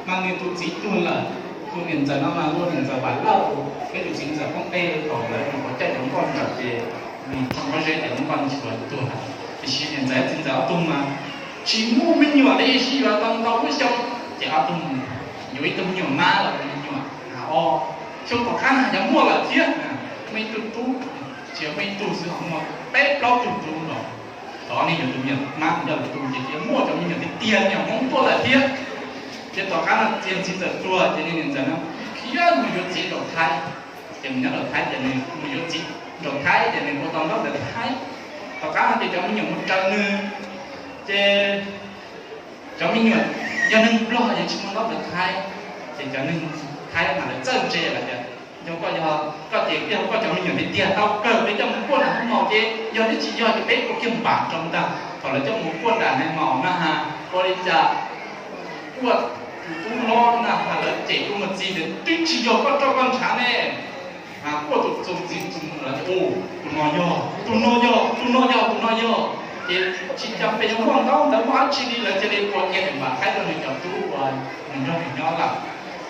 Mas nws tus txiv tuag lawm, tus niam ntxawm no mas hu ua niam ntxawm Vam Lauj, peb tus txiv ntxawm poob qe thaum lawv nyuam qhuav caij cov nkoj nraum ces nws txog pob zeb ces lub nkoj tsis tuag. Tiam sis niam ntxawm txiv ntxawm ob tug mas tsis muaj me nyuam li, sib yuav tau ntau lub xyoo, ces ob tug yuav ib tug me nyuam mab los me nyuam o. Xyoo tom qab no yog muaj lawm thiab, muaj ib tug tub, tsis yog muaj ib tug xwb, ho muaj peb plaub tug tub los. Tod nej yuav tus me nyuam mab yog tus tub ces thiaj muaj cov me nyuam tiag tiag, me nyuam Hmoob tuaj lawm thiab. Ces tom qab no txiv txiv ntxawm tuag ces niam ntxawm no khiav mus yuav txiv nraum Thaib. Ces mus nyob nraum Thaib ces nws mus yuav txiv nraum Thaib ces nws ua tau ntaub ntawv Thaib. Tom qab no ces cov me nyuam mus raws nws, ces cov me nyuam yog neeg Nplog ces tsis muaj ntaub ntawv Thaib, ces cov neeg Thaib mas lawv txawj ntse lawm tias, yog koj, yog koj ces yog koj cov me nyuam tiag tiag tau kawg, peb coj mus kuaj nram hoob maus ces yog thiab tsis yog ces peb ua kiag npam rau ntag. Thaum lawv coj mus kuaj nram hoob maus na has, ua li cas kuaj tus tub hlob na has lawv cem ua mus txiv tias twb tsis yog koj roj koj ntshav ne. Kuaj tus txuas txiv tus mus lawv tias tus no yog, tus no yog, tus no yog, tus no yog. Ces tsis cas pes yuav muaj ntaub ntawv muaj dab tsi li, lawv cia li ua kiag npam Thaib rau nws cov tub uas nws nrog nws nyob lawm.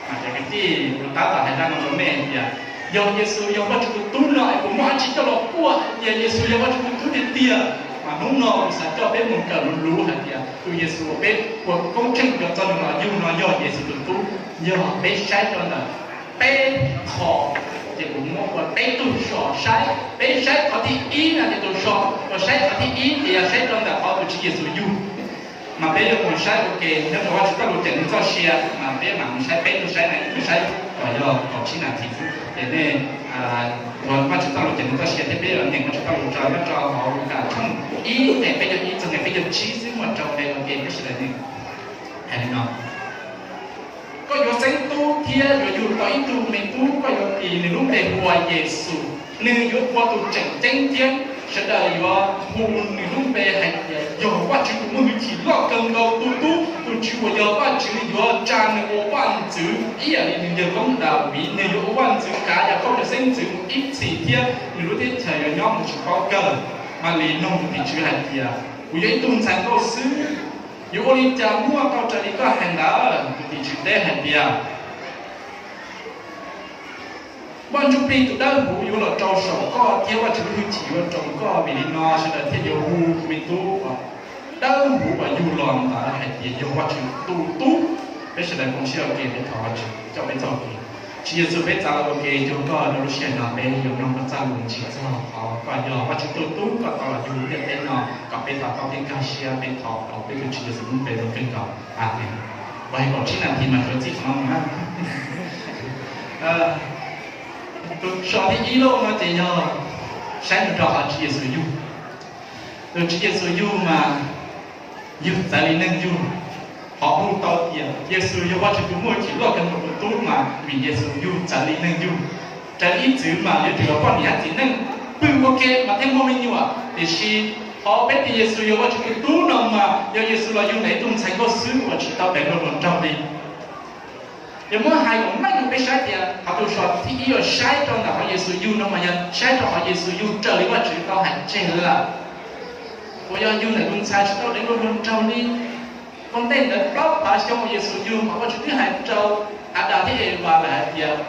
Mas cov kwv tij, kuv tab tom hais zaj no rau nej hais tias yog Yexus yog Vajtswv tus tub no es puas muaj dab tsi coj los kuaj hais tias Yexus yog Vajtswv tus tub tiag tiag? Mas hnub no kuv xav coj peb mus kawm lus luv hais tias tus Yexus uas peb ua koob tsheej cov txog nws los yug no yog Yexus tus tub. Yog peb saib rau ntawm peb qho, ces kuv muab ua peb tug so saib, peb saib qhov thib ib no ces tus so uas saib qhov thib ib ces yog saib rau ntawm qhov tus Tswv Yexus yug. Mas peb yuav mus saib ua ke nyob rau Vajtswv txoj lus cawm neeg txoj sia, mas peb mam mus saib peb tug saib na, ib tug saib kom yog kaum tsib nas this xwb ces nej ua Vajtswv txoj lus cawm neeg txoj sia thiab peb yuav nyeem Vajtswv txoj lus rau nyob rau hauv Lukas tshooj ib nqe peb caug ib txog nqe peb caug tsib xwb, muaj rau nqe ua ke peb sawv daws nyeem hais li no. Koj yuav xeeb tub thiab yuav yug tau ib tug me tub, koj yuav tis nws lub npe hu ua Yexus. Nws yuav ua tus tseem ceeb thiab sawv daws yuav hu nws lub npe hais tias yog Vajtswv tus muaj hwj chim loj kawg nkaus tus tub. Tus Tswv uas yog Vajtswv yuav tsa nws ua vaj ntxwv ib yam li nws yawg koob Daviv. Nws yuav ua vaj ntxwv kav Yakaub tus xeeb ntxwv mus ib txhis thiab nws lub teb chaws yuav nyob mus tsis paub kawg. Malis noog tus tim tswv hais tias kuv yog ib tug ntxhais nkauj xwb, yuav ua li cas muaj tau raws li koj hais ntawd? Tus tim tswv teb hais tias Vaj Ntsujplig tus Dawbhuv yuav los rau saum koj thiab Vajtswv lub hwj chim yuav rau koj. Vim li no sawv daws thiaj yuav hu tus me tub uas Dawbhuv uas yug los ntawd hais tias yog Vajtswv tus tub. Peb sawv daws koom siab ua ke thov Vajtswv coj peb txoj kev. Tswv Yexus, peb txav los ua ke cuag koj rau lub sij hawm no, peb yuav mloog koj txoj lus ntsis txog qhov koj yog Vajtswv tus tub, koj tau los yug ntiaj teb no kom peb to taub thiab nkag siab. Peb thov hauv peb tus Tswv Yexus lub npe zoo kawg nkaus, amees. Ua hais kaum tsib nas this mas tsuav txij qhov no mus na. Tus so thib ib loj no ces yog saib mus rau qhov Tswv Yexus yug. Tus Tswv Yexus yug mas yug txawv li neeg yug. Qhov hu tau tias Yexus yog Vajtswv tus muaj hwj chim loj kawg nkaus tus tub mas vim Yexus yug txawv li neeg yug. Raws li ib txwm mas yuav tsum yog poj niam txiv neej pw ua ke mas thiaj muaj me nyuam, tiam sis qhov peb tias Yexus yog Vajtswv tus tub no mas yog Yexus los yug ntawm ib tug ntxhais nkauj xwb uas tsis tau deev luag hluas nraug li. Yog muab hais kom meej rau peb saib tias qhov tus so thib ib uas saib rau ntawm qhov Yexus yug no mas yog saib rau qhov Yexus yug raws li Vajtswv tau hais tseg lawm, uas yog yug ntawm tus ntxhais tsis tau deev luag hluas nraug li. Ua ntej ntawd plaub phav xyoo uas Yexus yug mas Vajtswv twb hais rau Adas thiab Evas lawm hais tias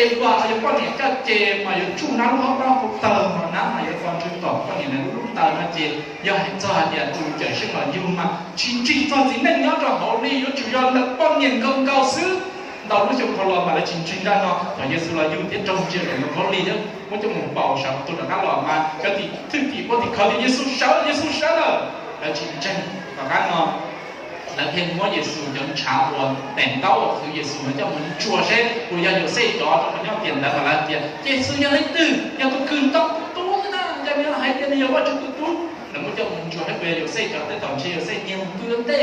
Evas uas yog poj niam coj ces mas yuav tsuj nab lub hauv paus taws, mas nab mas yuav txo ntswg tom poj niam ntawd lub taws no ces yog hais txog hais tias tus cawm seej los yug mas tsis ntseeg txog txiv neej nyob rau hauv li, yuav tsum yog ntawm poj niam nkaus nkaus xwb. Ntau lub xyoo dhau los mas lawv tsis ntseeg zaj no, thaum Yexus los yug thiab raug ntsia lawm nkaus li thiab muab coj mus faus sawv qhov twg rov qab los mas cov tim thwj tim ua tim khawv tias Yexus sawv, Yexus sawv lawm, lawv tsis ntseeg. Tom qab no lawv thiaj muab Yexus cov ntshav uas daim ntaub uas qhwv Yexus no coj mus ntsuas seb puas yog Yauxej cov rau qhov nyob tiam ntawd mas lawv tias Yexus yog leej twg, yog tus kws ntoo tus tub na, cas nws hais tias nws yog Vajtswv tus tub. Lawv muab coj mus ntsuas seb puas yog Yauxej cov, tej thaum ntshe Yauxej niag mus pw ua ntej,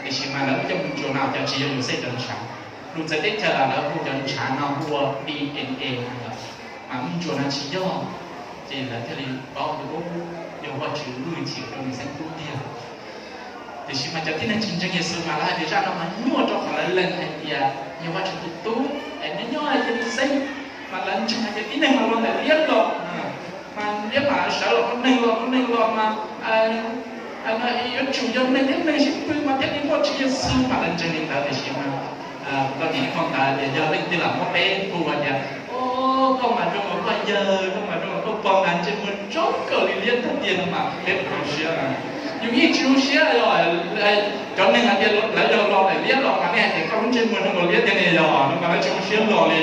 tiam sis mas lawv muab coj mus ntsuas no cas tsis yog Yauxej cov ntshav. Lus txawv teb chaws lawv hu cov ntshav no hu ua D N A no, mas muab ntsuas no tsis yog, ces lawv thiaj li paub tias yog Vajtswv lub hwj chim rau nws xeeb tub tiag. Tiam sis mas cov tib neeg tsis ntseeg Yexus mas lawv hais tias zaj no mas nyuaj rau qhov lawv lees hais tias yog Vajtswv tus tub es nyob nyob cia li xeeb, mas lawv ntseeg hais tias tib neeg mas los ntawm liab los, mas liab mas sawv los ua neeg, los ua neeg los mas yuav tsum yog neeg thiab neeg sib pw mas thiaj li muaj Tswv Yexus, mas lawv ntseeg li ntawd. Tiam sis mas Koj nim qhov ntawd tias yog leej twg lam muab peb hu tias, o, koj mas zoo, koj yawg, koj mas zoo, koj pog mas ntsej muag zoo kawg li, liab tag tiag no mas peb puas zoo siab? Yus yeej tsis zoo siab. Cov neeg hais tias lawv yog los daim liab los mas nej hais tias koj lub ntsej muag zoo nkaus liab tiag ne, yog no mas lawv tsis zoo siab los li.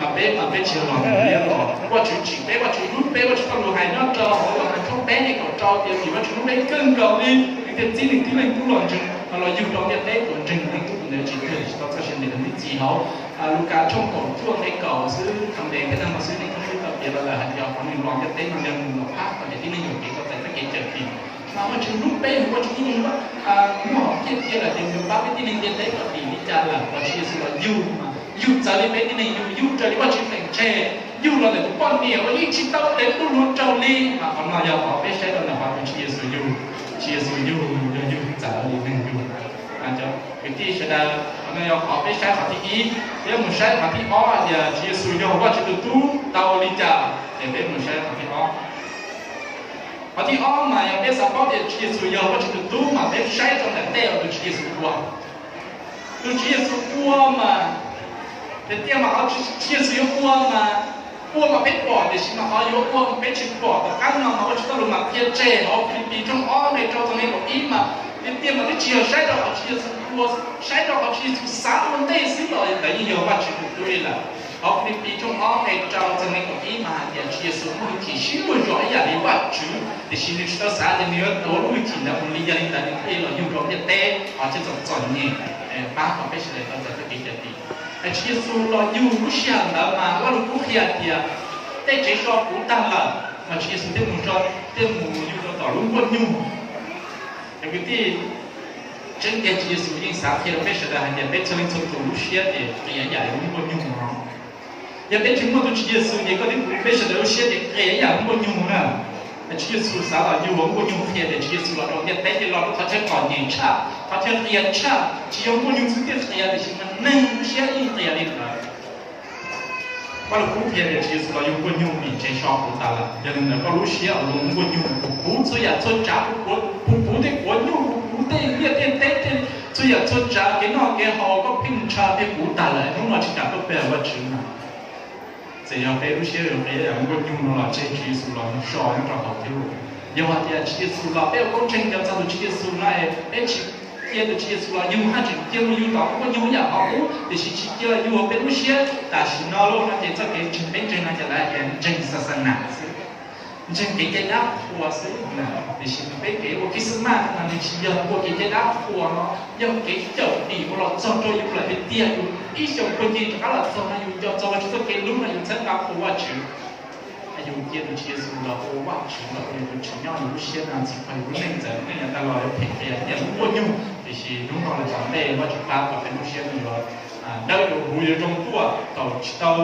Mas peb mas peb tsis yog los daim liab los, Vajtswv tsim peb, Vajtswv hlub peb, Vajtswv txoj lus hais nyob rau hauv Yauhas tshooj peb hais kom rau tias vim Vajtswv hlub peb kawg nkaus li, nws thiaj txib nws tib leeg tub los ntseeg, los yug rau ntiaj teb tuav ntseeg nws leej tub tus ntawd tsis tuag, tsis tau txoj sia ntev los mus txi hauv Lukas tshooj kaum cuaj nqe kaum xwb, thaum ntawd thiab no mas xwb nej twb tau piav los lawm hais tias qhov nws los ntiaj teb no yog nws los pab kom cov tib neeg yuam kev tau txais txoj kev cawm dim. Mas Vajtswv hlub peb, Vajtswv yeej muaj hom phiaj tiag lawm tias nws yuav pab peb tib neeg ntiaj teb kom dim li cas lawm, los Tswv Yexus los yug mas yug txawv li peb tib neeg, yug yug raws li Vajtswv teem tseg, yug los ntawm tus poj niam uas yeej tsis tau tev ntuj hlua raug li. Mas qhov no yog qhov peb saib rau ntawm qhov tus Tswv Yexus yug, Tswv Yexus yug, yog yug txawv li neeg yug. Kwv tij sawv daws, qhov no yog qhov peb saib qhov thib ib. Peb mus saib qhov thib ob tias Tswv Yexus yog Vajtswv tus tub tau li cas, ces peb mus saib qhov thib ob. Qhov thib ob mas yog peb xav paub tias Tswv Yexus yog Vajtswv tus tub mas peb saib rau ntawm tej uas tus Tswv Yexus ua. Tus Tswv Yexus ua mas, tiag tiag mas qhov Tswv Yexus yuav ua mas, ua mas peb pom, tiam sis mas qhov yuav ua mas peb tsis pom. Tom qab no mas Vajtswv txoj lus mas qhia tseg hauv Filipis tshooj ob nqe rau txog nqe kaum ib mas, tiag tiag mas peb tsis yog saib rau qhov Tswv Yexus ua, saib rau qhov Tswv Yexus xav ua ntej xwb los ntawd yeej yog Vajtswv tus tub li lawm. Hauv Filipis tshooj ob nqe rau txog nqe kaum ib mas hais tias Tswv Yexus muaj hwj chim sib luag zog ib yam li Vajtswv, tiam sis nws tsis tau xav tias nws yuav tuav lub hwj chim ntawd mus li, yog li ntawd nws thiaj los yug rau ntiaj teb, qhov thiaj txom txom nyem, pab kom peb sawv daws tau txais txoj kev cawm dim. Tswv Yexus los yug lub sij hawm ntawd mas Vajluskub qhia tias tej tsev so puv tag lawm, mas Tswv Yexus thiaj mus, thiaj mus yug rau tom lub nkuaj nyuj. Cov kwv tij, tseeb tiag Tswv Yexus yeej xav qhia rau peb sawv daws hais tias peb txhua leej txhua tus lub siab ces qias yam li lub nkuaj nyuj no. Yog peb tsis muaj tus Tswv Yexus ces koj twb puv peb sawv daws lub siab ces qias yam lub nkuaj nyuj na. Tswv Yexus xav los yug hauv nkuaj nyuj qhia tias Tswv Yexus los rau ntiaj teb ces los rau qhov chaw txom nyem tshaj, qhov chaw qias tshaj, tsis yog nkuaj nyuj xwb thiaj qias, tiam sis mas neeg lub siab yeej qias li ntawd. Vajluskub qhia tias Tswv Yexus los yug nkuaj nyuj vim tsev so puv tas lawm. Yog li ntawd koj lub siab los yug nkuaj nyuj, puv puv txhua yam txhua tsav, puv puv tej quav nyuj, puv puv tej liaj tej teb, tej txhua yam txhua tsav, kev noj kev haus, koj pheej ntshaw tej puv tas lawm, hnub no tsis kam tuaj pe hawm Vajtswv na. Txawm yog peb lub siab yuav qias yam nkuaj nyuj no los tseg Tswv Yexus los so nyob rau hauv thiab lauj. Yog hais tias Tswv Yexus los peb ua koob tsheej nco txog tus Tswv Yexus no es peb tsis cia tus Tswv Yexus los yug, haj tseem cia mus yug tom nkuaj nyuj yam qhov ub, tiam sis tsis cia los yug hauv peb lub siab tam sim no lauj no ces txoj kev ntseeg peb ntseeg no ces lawv tias ntseeg xa xa nas xwb, ntseeg kev cai dab qhuas xwb na. Tiam sis peb kev ua Christmas no nws tsis yog ua kev cai dab qhuas no, yog kev cawm dim uas los txog rau yus lawm tiag tiag, yus ib xyoos puag ncig rov qab los txog no yus nco txog Vajtswv txoj kev hlub no yus txhawb nqa qhuas Vajtswv. Yus cia tus Tswv Yexus los ua Vajtswv, los ua yus tus tsim nyog, yus lub siaj no txhim qhov yus lub neej txawv, lub neej yav tag los yuav phem qias ib yam li nkuaj nyuj, tiam sis hnub no los tom ntej Vajtswv pab kom peb lub siab no yuav dawb yuav huv yuav zoo tuaj. Thaum tsis tau,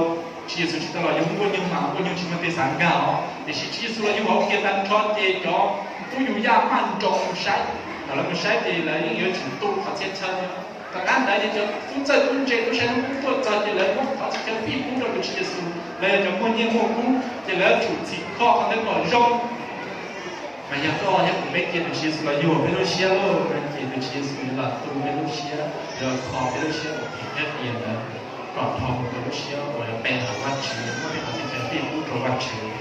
Tswv Yexus tsis tau los yug nkuaj nyuj mas nkuaj nyuj tsis muaj tej xav nkag os, tiam sis Tswv Yexus los yug hauv kiag tag nrho ces cov tub yus yaj maj nroos mus saib, thaum lawv mus saib ces lawv yeej yuav tsum tu qhov txhia chaw. Tom qab ntawd ces cov tub txawj tub ntse tub saib hnub qub tuaj txog ces lawv muab qhov txhia chaw fij pub rau tus Tswv Yexus, lawv yog cov muaj nyiaj muaj kub ces lawv tsum txhim kho qhov ntawd kom zoo. Mas yog koj thiab kuv peb cia tus Tswv Yexus los yug peb lub siab lauj, ces tus Tswv Yexus yuav los tu peb lub siab, yuav kho peb lub siab uas phem thiab qias ntawd kom dhau mus rau lub siab uas yuav pe hawm Vajtswv, muab peb qhov txhia chaw fij pub rau Vajtswv.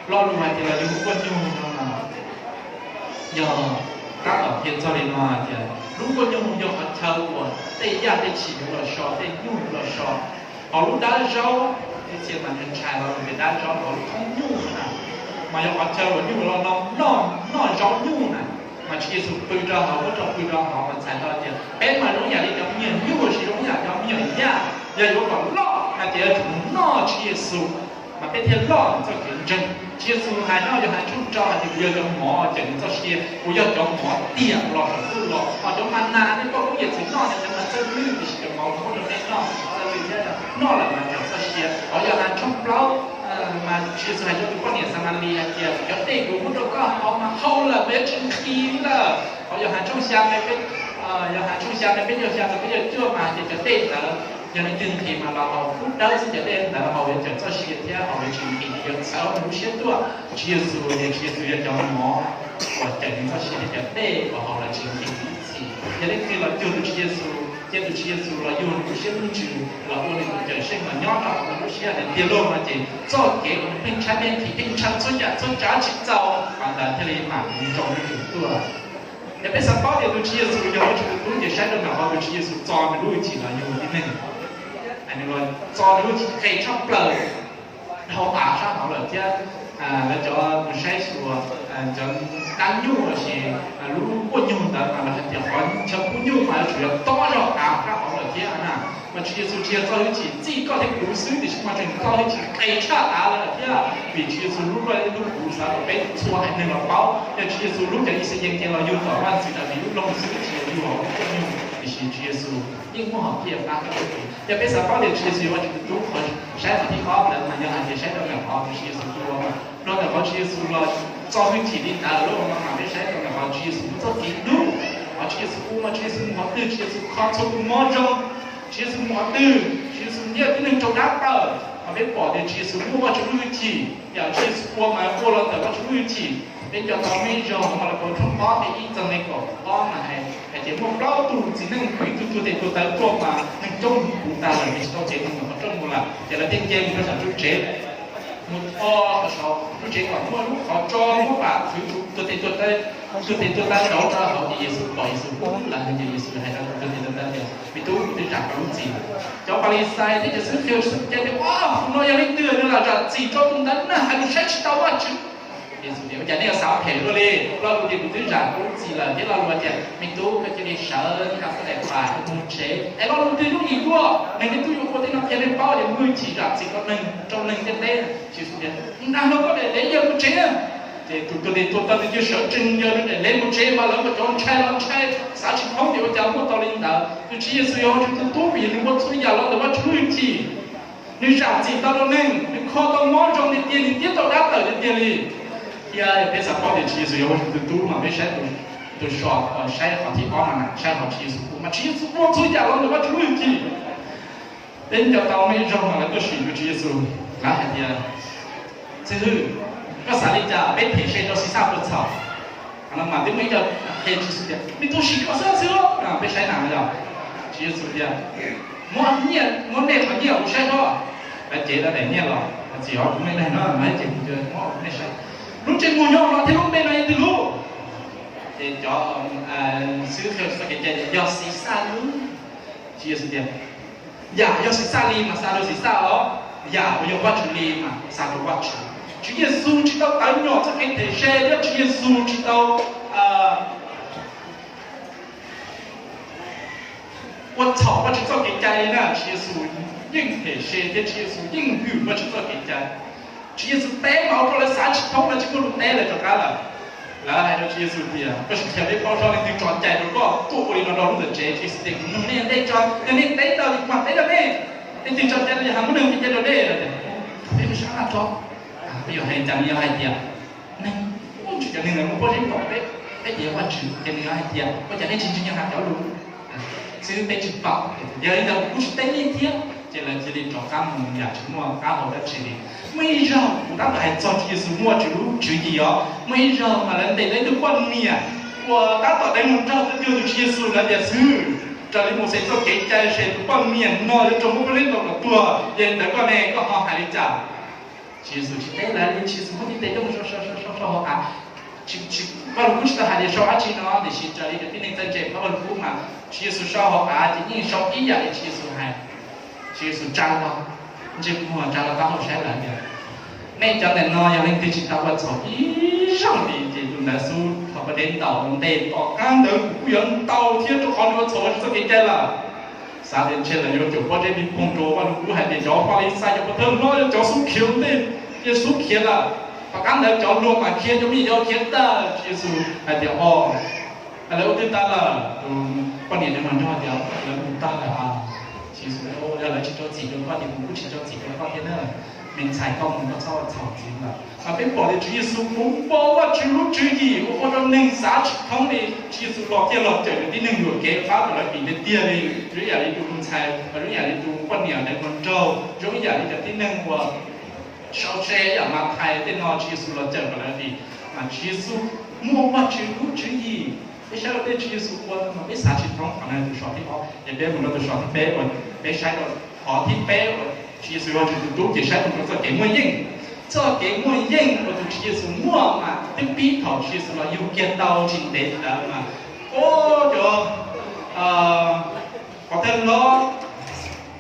Lo lus hais tias los yug nkuaj nyuj no mas yog tab tom qhia txog li no hais tias lub nkuaj nyuj yog qhov chaw uas tej yaj tej tshis yuav los so, tej nyuj yuav los so. Hauv lub dab zaub, ib txhia mas ntshai ntshai los tias dab zaub, hauv lub thoob nyuj na, mas yog qhov chaw uas nyuj los noj, noj zaub nyuj na. Mas Tswv Yexus pw rau hauv, muab rau pw rau hauv mas txhais tau tias peb mas zoo yam li cov me nyuam nyuj, tsis zoo yam cov me nyuam yaj. Yog yuav kom loj no ces yuav tsum mus noj Tswv Yexus, mas peb thiaj loj txoj kev ntseeg. Tswv Yexus hais nyob Yauhas tshooj rau hais tias kuv yog cov mov cawm nws txoj sia, kuv yog cov mov tiam los saum ntuj los, ho cov ma nas nej poj koob yawm txwv noj ces cov mas txawj lwj, tiam sis cov mov kuv muab rau nej noj txawj lwj thiab, noj lawm mas cawm txoj sia. Hauv Yauhas tshooj plaub mas Tswv Yexus hais rau tus poj niam Xamalis hais tias cov dej kuv muab rau koj haus mas haus lawm mas yuav tsis nqhis li lawm. Hauv Yauhas tshooj xya nqe peb, Yauhas tshooj xya nqe peb caug xya txog peb caug cuaj mas hais tias cov dej ntawd yog leej twg nqhis mas los haus pub dawb xwb, cov dej ntawd haus yuav cawm txoj sia thiab haus yuav tsis nqhis, yuav txhawv nws lub siab tuaj. Tswv Yexus ces Tswv Yexus yog cov mov uas cawm nws txoj sia thiab cov dej uas haus los tsis nqhis ib txhis. Yog leej twg los cuag tus Tswv Yexus Thiab tus Tswv Yexus los yug nws lub siab lub ntsws los ua nws tus cawm seej los nyob rau hauv nws lub siab tiag tiag lauj no ces txoj kev uas nws pheej tshaib pheej phim pheej tshee txhua yam txhua tsav tsis txaus qhov ntawd thiaj li mam li zoo li tus tuaj. Yog peb xav paub tias tus Tswv Yexus yog Vajtswv tus tub ces saib rau ntawm qhov tus Tswv Yexus txo nws lub hwj chim los yug tib neeg. Nws los txo nws lub hwj chim qis tshaj plaws dhau av sab hauv lawm thiab lawv cov mus saib xyuas cov dab nyuj los sis lub kuaj nyuj ntawd mas lawv hais tias qhov chaw kub nyuj mas yuav tsum yog tob zog av sab hauv lawm thiab na. Mas Tswv Yexus tsis yog txo hwj chim txij koj thiab kuv xwb tiam sis mas tseem txo hwj chim qis tshaj av lawm thiab. Vim Tswv Yexus lub luaj lub kuv xav kom peb txhua haiv neeg los paub yog Tswv Yexus lub cov Yixalayees ces los yug tom Vaj Ntxwv Daviv lub loog xwb tsis yog yug hauv lub kuaj nyuj tiam sis Tswv Yexus yeej muaj hom phiaj pab tau peb. Yog peb xav paub tias Tswv Yexus yog Vajtswv tus tub qhov saib qhov thib ob ntawd mas yog hais tias saib rau ntawm qhov Tswv Yexus tua, rau ntawm qhov Tswv Yexus los txo hwj chim li ntawd lawm no mas peb saib rau ntawm qhov Tswv Yexus muaj txoj kev hlub, qhov Tswv Yexus ua mas Tswv Yexus mus qhov twg Tswv Yexus kho txhua tus mob zoo, Tswv Yexus mus qhov twg Tswv Yexus ntiab tib neeg rau dab tawm mas peb pom tias Tswv Yexus muaj Vajtswv lub hwj chim, yam Tswv Yexus ua mas ua los ntawm Vajtswv lub hwj chim. Peb nco tau me zog Malakaus tshooj ob nqe ib txog nqe kaum ob mas hais tias muaj plaub tug txiv neej kwv ib tug tuag tes tuag taw tuaj mas neeg coob puv tas lawm, nws tsis tau tsev neeg mus qhov rooj mus lawm ces lawv thiaj nce mus rau saum lub tsev, mus tho saum lub tsev kom muaj lub qhov tso muab pam khwv tus tuag tes tuag taw, tuag tes tuag taw rauv rau hauv ces Yexus pom Yexus ub lawv hais tias Yexus hais rau tus tuag tes tuag taw tias me tub, kuv twb zam koj lub txim lawm. Cov Falixais thiab cov xib hwb Sadukees tias, Ua, tus no yog leej twg nws lam zam txim rau tus ntawd na, hais lus saib tsis taus Vajtswv. Yexus tias, Ua cas nej yuav xav phem luaj li? Lo lus tias kuv twb zam koj lub txim lawm thiab lo lus tias me tub koj cia li sawv nqa koj daim pam mus tsev es lo lus twg yooj yim dua? Neeg twb tuaj yuav ua tej no qhia nej paub tias muaj hwj chim zam txim rau neeg, rau neeg ntiaj teb. Yexus tias, Dag hlo koj daim lev, yawg mus tsev. Ces tus tuag tes tuag taw nws cia li sawv tsees yawg nws daim lev mus tsev mas lawv mas cov ntshai los ntshai xav tsis thoob tias ua cas muaj tau li ntawd. Tus Tswv Yexus yog Vajtswv tus tub vim nws ua txhua yam los ntawm Vajtswv lub hwj chim. Nws zam txim tau rau neeg, nws kho tau mob zoo tiag tiag, nws ntiab tau dab tawm tiag tiag li. Thiab peb xav paub tias Tswv Yexus yog Vajtswv tus tub mas peb saib tus, tus so, saib qhov thib ob no na, saib qhov Tswv Yexus ua mas Tswv Yexus ua txhua yam los ntawm Vajtswv lub hwj chim. Peb nco tau me zog mas lawv tuaj sim tus Tswv Yexus, lawv hais tias, Xib hwb, koj xav li cas, peb them se rau Xixaj puas txhaum? Qhov no mas twb muaj ib co qhia Tswv Yexus tias, Me tub, sim koj xwb xwb, peb saib na yog Tswv Yexus tias, Muab nyiaj, muab nej qhov nyiaj kuv saib tso. Lawv cev lawv daim nyiaj los, Txiv, kuv me daim no mas ces kuv muab nej saib. Lub ntsej muag nyob no thiab lub npe no yog twg lub? Ces cov xib hwb txoj kev cai tias, Yog Xixaj lub. Tswv Yexus tias, Yam yog Xixaj li mas xa rau Xixaj os, yam uas yog Vajtswv li mas xa rau Vajtswv. Tswv Yexus tsis tau tawv nyom txoj kev them se thiab Tswv Yexus tsis tau ua txhaum Vajtswv txoj kev cai li na. Tswv Yexus yeej them se thiab Tswv Yexus yeej hwm Vajtswv txoj kev cai. Tswv Yexus teb mas ua rau lawv xav tsis thoob, lawv tsis muaj lus teb lawv rov qab lawm. Lawv hais rau Tswv Yexus tias, Koj sim qhia peb paub seb leej twg tso cai rau koj tuaj ua li no rau lub ntawm tsev. Tswv Yexus tias, Kuv nug nej, nej tso, yog nej teb tau li mas teb rau nej. Leej twg tso cai rau yog hais muab neeg ua cai rau nej? Peb sab laj tso. Peb yuav hais cas nws yuav hais tias, Neeg, tsis cov neeg ntawd muaj pob zeb ntaus peb, peb ces yog Vajtswv, ces nws yuav hais tias, Ua cas nej tsis ntseeg yog hais cov lus xwb peb tsis paub? Yog li ntawd kuv kuj tsis teb nej thiab. Ces lawv cia li rov qab mus yam tsis muaj qab hau dab tsi li. Muaj ib zaug kuv tab tom hais txog Tswv Yexus muaj Vajtswv lub tswv yim os, muaj ib zaug mas lawv ntes tau ib tug poj niam uas tab tom deev hluas nraug tuaj cuag tus Tswv Yexus, lawv tias, Xib hwb, raws li Mauxes txoj kev cai ces tus poj niam no yuav raug muab pob zeb ntaus kom tuag, yog li ntawd koj ne, koj ho hais li cas? Tswv Yexus tsis teb lawv li, Tswv Yexus muab ntiv tes coj mus sau sau sau sau hauv av. Vaj Lug Kub tsis tau hais tias sau dab tsi no, tiam sis raws li cov tib neeg txawj ntse Vaj Lug Kub mas Tswv Yexus sau hauv av ces yeej sau ib yam li Tswv Yexus hais. Tswv Yexus tsa hlo ntsej muag, tsa hlo taub hau saib lawv tias, Nej cov ntawm no yog leej twg tsis tau ua txhaum ib zaug li ces tus ntawd xub thov pob zeb ntaus. Ntes tom qab ntawd kuv kuj yuav ntaus thiab, rau qhov nws ua txhaum Vajtswv txoj kev cai lawm. Xav tias ntshe lawv yuav caum pob zeb pib poog rau Vaj Lug Kub hais tias cov Falixais cov pov thawj hlob, cov xub khiav ntej, ces xub khiav lawm. Tom qab ntawd cov hluas mas khiav, cov me nyuam yaus khiav tag. Tswv Yexus hais tias, O, lawv ua twg tag lawm? Tus poj niam deev hluas nraug tias, Lawv mus tag lawm. Tswv Yexus, Yog lawv tsis rau txim rau koj ces kuv kuj tsis rau txim rau koj thiab na. Me ntxhais, koj mus koj txhob ua txhaum ntxiv lawm. Mas peb pom tias Tswv Yexus kuv npo Vajtswv lub tswv yim uas ua rau neeg xav tsis thoob li. Tswv Yexus los kiag los cawm cov tib neeg yuam kev, pab kom lawv vim tiag tiag li, zoo ib yam li tus ntxhais, zoo ib yam li tus poj niam deev hluas nraug, zoo ib yam li cov tib neeg uas sau se ib yam Mathais tej no, Tswv Yexus los cawm kom lawv vim. Mas Tswv Yexus muaj Vajtswv lub tswv yim. Peb saib rau tej Tswv Yexus ua no mas peb xav tsis thoob. Qhov no tus sov thib ob, ces peb mus rau tus sov thib peb uas peb saib rau qhov thib peb uas Tswv Yexus yog tus tub, ces saib mus rau txoj kev muaj yeej. Txoj kev muaj yeej uas tus Tswv Yexus muaj mas twb pib thaum Tswv Yexus los yug kiag tau tsis ntev ntawd mas, o, cov pov thawj hlob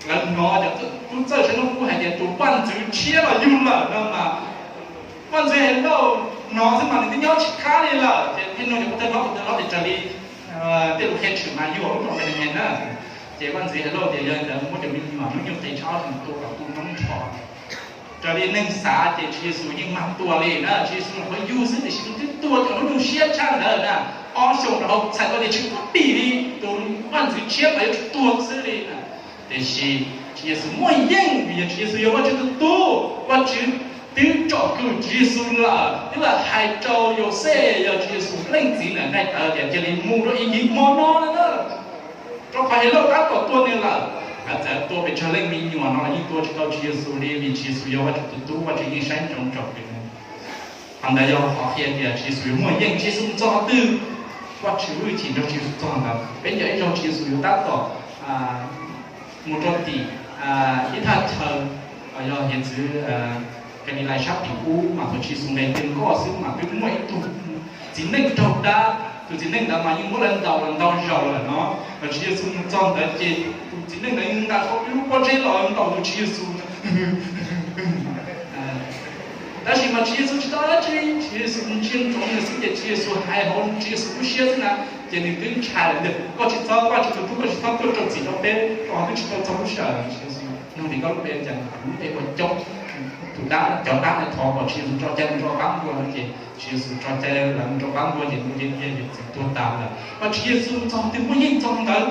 lawv hnov cov tub txawj saib hnub qub hais tias tus vaj ntxwv tshiab los yug lawm no mas, vaj ntxwv Helauj hnov xwb mas nws twb nyob tsis qab li lawm. Ces thiaj nug cov pov thawj hlob, pov thawj hlob tias raws li tej lus qhia tshwm mas yug lub nroog Npetlehees na. Ces vaj ntxwv Helauj tias yog li ntawd muab cov me nyuam hnub nyoog qis tshaj ob tus tua kom tu noob nrho. Raws li neeg xav ces Tswv Yexus yeej mag tua li na, Tswv Yexus nyuam qhuav yug xwb tiam sis nws twb tua cov hnub nyoog siab tshaj ntawd na, ob xyoos rau hauv txhais tau tias tsis pub dim li, tus vaj ntxwv tshiab mas yuav tsum tuag xwb li. Tiam sis Tswv Yexus muaj yeej vim yog Tswv Yexus yog Vajtswv tus tub, Vajtswv twb tsom kwm Tswv Yexus lawm, twb lam hais rau Yauxej yog Tswv Yexus leej txiv ntawm nqaij tawv tias cia li mus rau Iziv hmo no na, rau qhov Helauj tab tom tua nws lawm. Txawm tua pes tsawg leej me nyuam no los yeej tua tsis tau Tswv Yexus li, vim Tswv Yexus yog Vajtswv tus tub, Vajtswv yeej saib ntsoov tsom kwm nws. Qhov ntawd yog qhov qhia tias Tswv Yexus yuav muaj yeej. Tswv Yexus mus txog qhov twg, Vajtswv lub hwj chim nrog Tswv Yexus txog ntawd. Peb nco ib zaug Tswv Yexus yuav tab tom mus rau tim ib thaj chaw yog hiav txwv Kalilais sab tim ub mas thaum Tswv Yexus nqes tes nkoj xwb mas twb muaj ib tug txiv neej raug dab. Tus txiv neej ntawd mas yeej muab lawv ntaus los ntau zaus lawm no, los Tswv Yexus mus txog ntawd ces tus txiv neej ntawd nqa tau ib lub pob zeb los ntaus tus Tswv Yexus. Tab sis mas Tswv Yexus tsis tau dab tsi, Tswv Yexus ntsia ntsoov nws xwb ces Tswv Yexus hais hauv Tswv Yexus lub siab xwb na, ces nws twb ntshai lawm tias koj tsis txhob, Vajtswv tus tub, koj tsis txhob tuaj rau txim rau peb, rau qhov twb tsis tau txog lub sij hawm. Tswv Yexus nug tias koj lub npe cas, kuv lub npe hu ua Coob. Tus dab, cov dab ntawd thov kom Tswv Yexus tso cai mus rau qab ntuas no ces Tswv Yexus tso cai lawv mus rau qab ntuas ces nws yeej yog yawm txwv tuag tas lawm. Mas Tswv Yexus txog twg muaj yeej txog ntawd.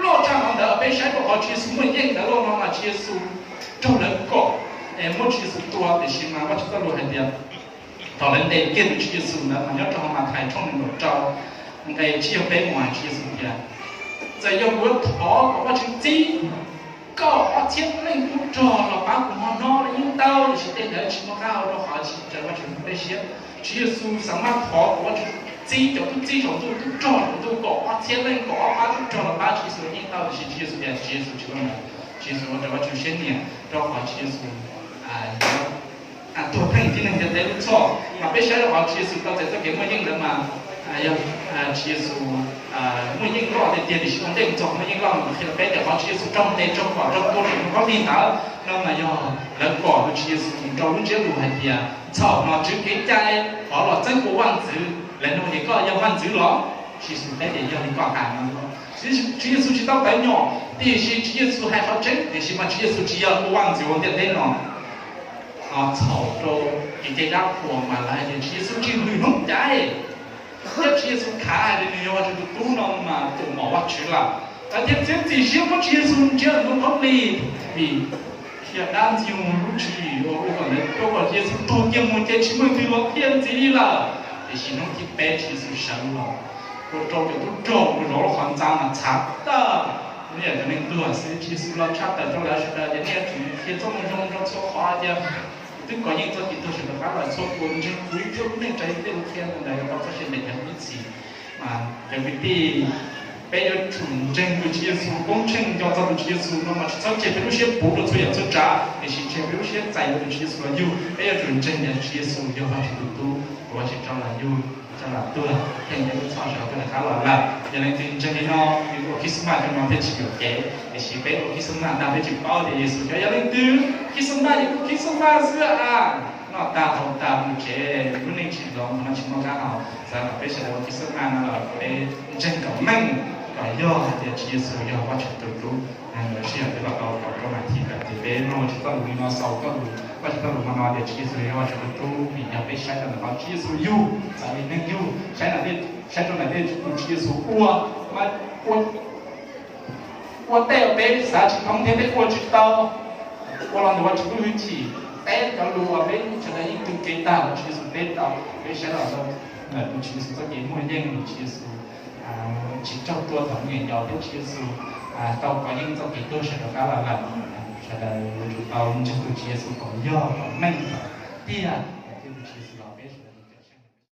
Loj tshaj qhov ntawd peb saib rau qhov Tswv Yexus muaj yeej ntawd loj no mas Tswv Yexus raug lawv kom es muab Tswv Yexus tua, tiam sis mas Vajtswv txoj lus hais tias thaum lawv ntes kiag tus Tswv Yexus ntawd mas nyob rau hauv Mathais tshooj nees nkaum rau nqe tsib caug peb mas Tswv Yexus tias, txawm yog kuv thov kom Vajtswv txib kaum ob txhiab leej tub rog los pab kuv hmo no los yeej tau, tiam sis tej ntawd tsis muaj qab hau rau qhov tsis raws Vajtswv lub siab. Tswv Yexus xav maj thov kom Vajtswv txib cov tub txib saum ntuj tub rog saum ntuj kaum ob txhiab leej, kaum ob pab tub rog los pab Tswv Yexus los yeej tau, tiam sis Tswv Yexus tias Tswv Yexus tsis ua ntawd. Tswv Yexus ua raws Vajtswv siab nyiam rau qhov Tswv Yexus tuag pheej tib neeg ntiaj teb lub txhoj. Mas peb saib rau qhov Tswv Yexus tau txais txoj kev muaj yeej ntawd mas yog Tswv Yexus muaj yeej loj tiag tiag, tiam sis ua ntej mus txog muaj yeej loj mas qhia rau peb tias qhov Tswv Yexus raug ntes, raug kom, raug tua, raug nqaij lig ntawd no mas yog lawv kom tus Tswv Yexus mus rau lub ntsiab lus hais tias txhaum no tswv kev cai, thov los txeeb ua vaj ntxwv. Lawv nug tias koj yog vaj ntxwv los? Tswv Yexus teb tias yog li koj hais no. Tswv Yexus tsis tau tawv nyom, tiam sis Tswv Yexus hais qhov tseeb, tiam sis mas Tswv Yexus tsis yog tus vaj ntxwv hauv ntiaj teb no. Txhaum rau kev cai dab qhuas mas lawv hais tias Tswv Yexus tsis lwm hnub caiv, thiab Tswv Yexus khav hais tias nws yog Vajtswv tus tub no mas tus mom Vajtswv lawm. Lawv thiaj txiav txim siab muab Tswv Yexus ntsia ntoo khaub lig, vim thiaj dab ntxwg lub tswv yim uas ua kom lawv tuaj kom Tswv Yexus tuag kiag mus ces tsis muaj leej twg los thiaj ntxiv li lawm. Tiam sis hnub thib peb Tswv Yexus sawv los, ua rau cov tub rog uas zov lub qhov ntxa mas txhav tag, nej yam cov neeg tuag xwb. Tswv Yexus los tshaj tawm rau lawv sawv daws tias nej yuav tsum qhia txoj moo zoo rau txhua qhov tias kuv twb kov yeej txoj kev tuag sawv rov qab los, txhua tus ntseeg kuv thiab lub neej tsa tej lus qhia ntawd yuav tau txoj sia ntev nyob ib txhis. Cov kwv tij, peb yuav tsum ntseeg tus Tswv Yexus, koob tsheej nco txog tus Tswv Yexus no mas tsis txhob tseg peb lub siab puv rau txhua yam txhua tsav, tiam sis tseg peb lub siab txais yuav tus Tswv Yexus los yug. Peb yuav tsum ntseeg tias Tswv Yexus yog Vajtswv tus tub uas Vajtswv tso los yug, tso los tuag, thiab nws lub txhoj sawv rov qab los lawm. Yog leej twg ntseeg li no, yus ua Christmas cov no thiaj tsis yuam kev, tiam sis peb ua Christmas ntag peb tsis paub tias Yexus cov, yog leej twg Christmas ces kuj Christmas xwb a. Noj tag haus tag mus tsev, lub neej tsis zoo, no tsis muaj qab hau. Xav kom peb sawv daws ua Christmas no los peb ntseeg kom meej, kom yog hais tias Tswv Yexus yog Vajtswv tus tub. Sij hawm peb los tau kaum rau nas this lawm ces peb mloog Vajtswv txoj lus li no, xaus txoj lus, Vajtswv txoj lus hmo no tias Tswv Yexus yog Vajtswv tus tub, vim yog peb saib rau ntawm qhov Tswv Yexus yug, txawm li neeg yug, saib, saib rau ntawm tej tus Tswv Yexus ua, ua, ua tej uas peb xav tsis thoob thiab peb ua tsis tau, ua los ntawm Vajtswv lub hwj chim. Peb cov lus uas peb sawv daws yeej tu kev tag los Tswv Yexus teb tau. Peb saib los ntawm tus Tswv Yexus txoj kev muaj yeej, Tswv Yexus tsis raug tua thaum me nyuam yaus thiab Tswv Yexus tau kov yeej txoj kev tuag sawv rov qab los lawm. Sawv daws yuav tsum tau ntseeg tus Tswv Yexus kom yog kom meej kom tiag.